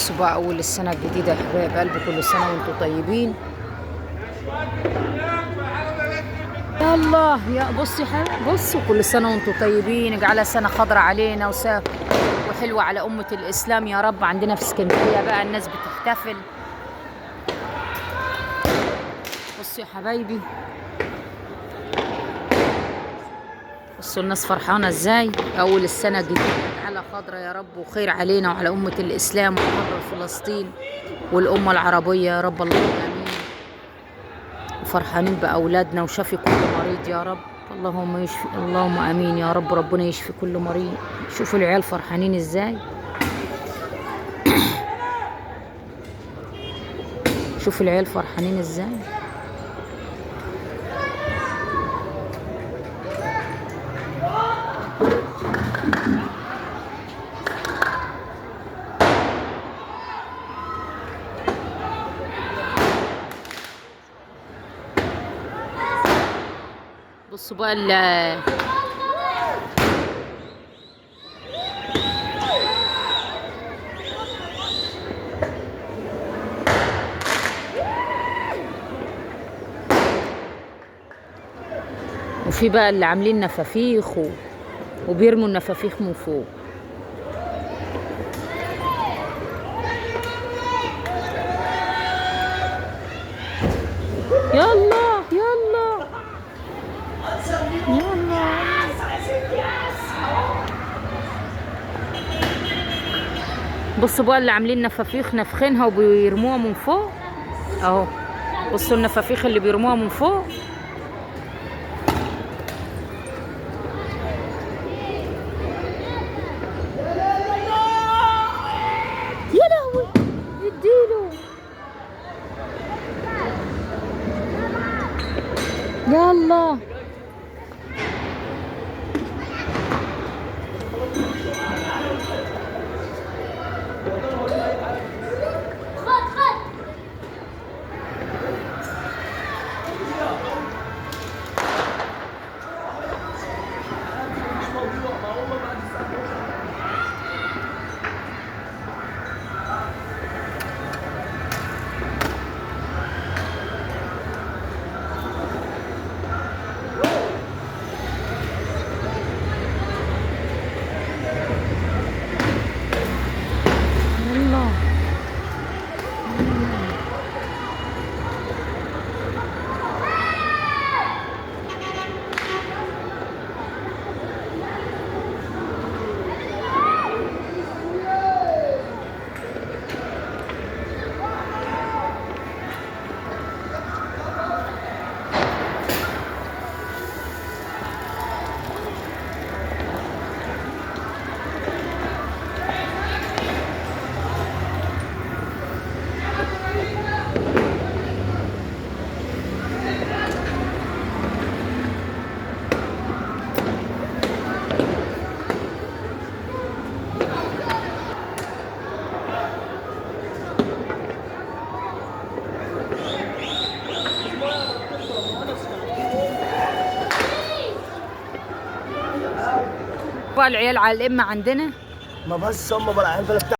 بصوا بقى اول السنة الجديدة يا حبايب قلبي، كل سنة وانتم طيبين. يلا يا بصي حبيبي، بصوا كل سنة وانتم طيبين، اجعلها سنة خضراء علينا وحلوه على امه الاسلام يا رب. عندنا في اسكندرية بقى الناس بتحتفل. بصوا يا حبايبي، بصوا الناس فرحانة ازاي اول السنة الجديدة، اجعلها خضراء يا رب وخير علينا وعلى امه الاسلام وحرر فلسطين والامه العربية يا رب، اللهم امين. وفرحانين باولادنا وشافي كل مريض يا رب، اللهم يشفي، اللهم امين يا رب، ربنا يشفي كل مريض. شوفوا العيال فرحانين ازاي، شوفوا العيال فرحانين ازاي. بصوا بقى وفي بقى اللي عاملين نفافيخ وبيرموا النفافيخ من فوق. يلا يلا يلا، بصوا بقى اللي عاملين نفافيخ نفخينها وبيرموها من فوق اهو. بصوا النفافيخ اللي بيرموها من فوق. يا لهوي اديله، يلا يلا. بقى العيال على الامة عندنا ما بس هم بلا